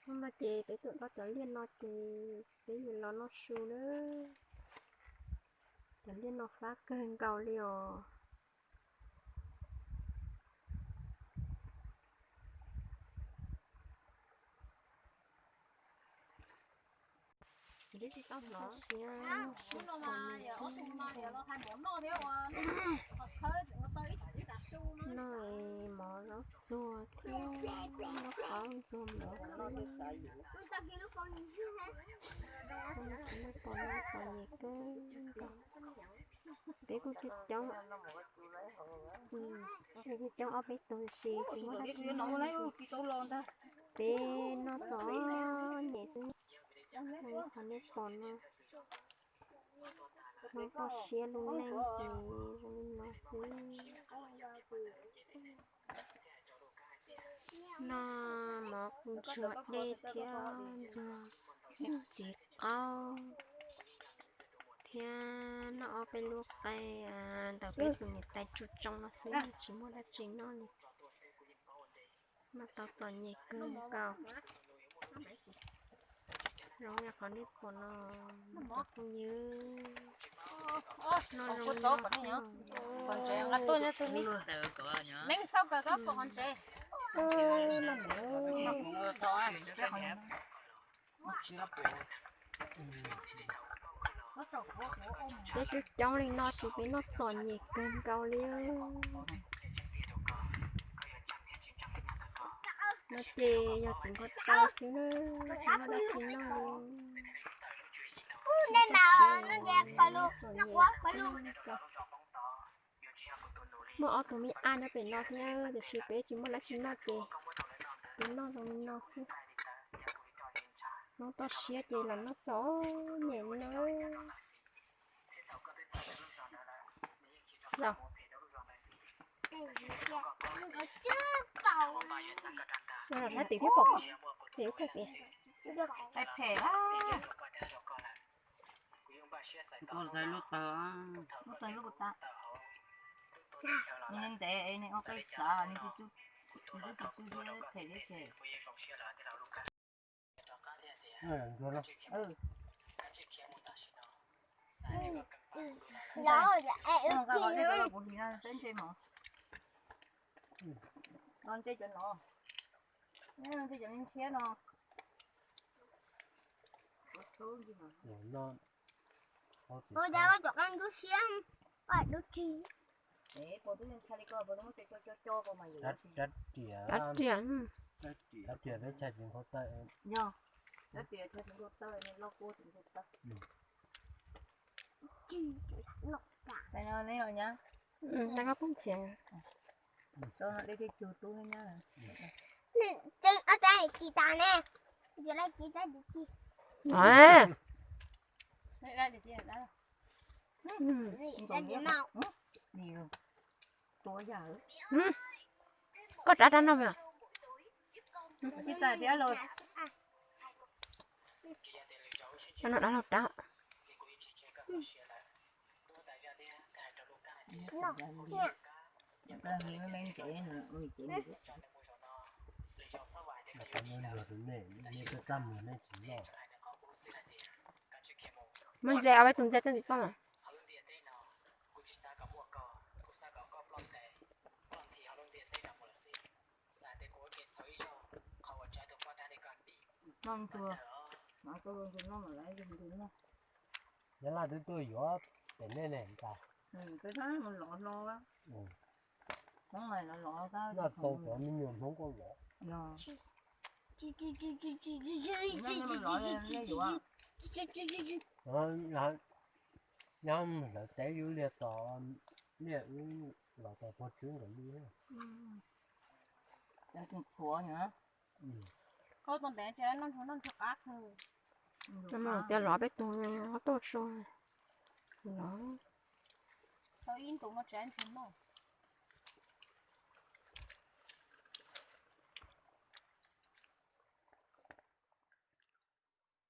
No ces peb tuaj dob cov liaj no ces peb yuav los noj su na. Cov liaj no fab kawg nkaus li os. Tsis tau hnov siab. Noj mov zaub txuag thiab noj qaub ntxuag mov xwb. Tsis muaj pom noj txom nyem kawg nkaus. Peb kuj coob coob, coob ob peb tug sis tsis muaj dab tsi noj. Peb noj txom nyem xwb. Qhov nej pom no, hnub toj siab lub neej ces zoo li no xwb. Noj mov ntxuag dej thiab ntxuag txiv qaub thiab noj ob peb lub qe ntawm peb tus niam tais tsuj tsoo no xwb, tsis muaj dab tsi noj li. Noj tau txom nyem kawg nkaus. Zoo li qhov nej pom no, cov phooj ywg, noj zoo li no xwb. Peb coob coob li no ces peb noj txom nyem kawg nkaus li. No ces yog txiv npua taw xwb na, tsis muaj dab tsi noj li. Muaj ob tug me ab nyob pem no thiab tiam sis peb tsis muaj dab tsi noj ces peb noj zoo li no xwb. Hnub toj siab ces los noj txom nyem li no. Thab tim thiab pom, tim ub kawg tim. Phem phem. Lub tawg lub tawg. Nws ntev es nws ua qe xav, nws tsis txu, nws twb tsis txu thiab phem thiab ces. Ntse cov no, ntse cov ntshiab no. Ua cas koj cov qab ntub siab, koj dub tsi? Rab riam, rab riam peb tshais tsis nqhau taw. Rab riam tshais tsis nqhau taw, loj kua tsis nqhau taw. Ntawm koj pub ntxiv. Koj rab rab no mas. Rab no dab laug rab. Muab ntses, ob peb tus ntses coj ntsis tuaj mas. Noj ntsuag, noj ntsuag no mas lawv yug ntsuag noj. Nyab Laj twb tuaj yuav pem nej ne tas. Peb thab mus lov hlo. Hmoob lov lov tab Noj tau cov me nyuam Hmoob kuj lov. Nyob lawv teb yub liag tod, liaj wb los tau pog tswb nkawd li. Koj tus ntev tsis noj ntsuag, noj ntsuag qab kawg. Cov lov peb tus tuaj so lov. Tau ib ntus no tsis ntshe noj.